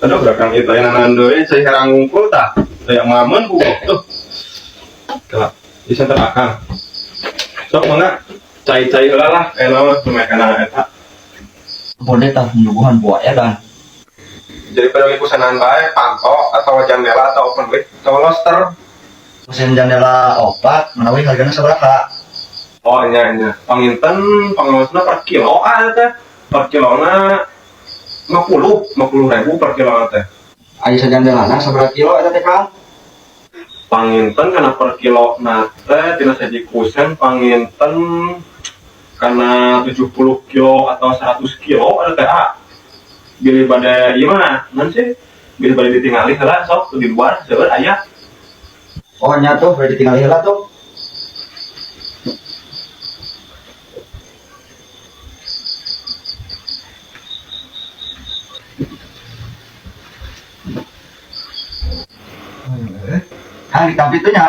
Aduh, belakang itu yang nanan deui cai herang ngungkul tah. Teu mameun ku tuh. Kela, di center akang. Sok mangga cai-cai heula lah aya mah lumayan kana eta. Boleh tah menyuguhan buah ya dan. Jadi pada kusenan bae panto atau jandela atau open mic atau loster. Mesin jandela opat, menawi hargana sabaraha? Oh iya iya. Panginten pangaosna per kilo ah teh. Per kilona 50 ribu per kilo teh. Aya sajandelana sabaraha kilo eta teh, Kang? Panginten kana per kilo nate tina saji kusen panginten kana 70 kilo atau 100 kilo ada teh ah. Bilih bade ieu mah naon sih? Bilih bade ditingali heula sok di luar seueur aya. Oh nya tuh, bade ditingali heula tuh. Kang ditampi tuh nya.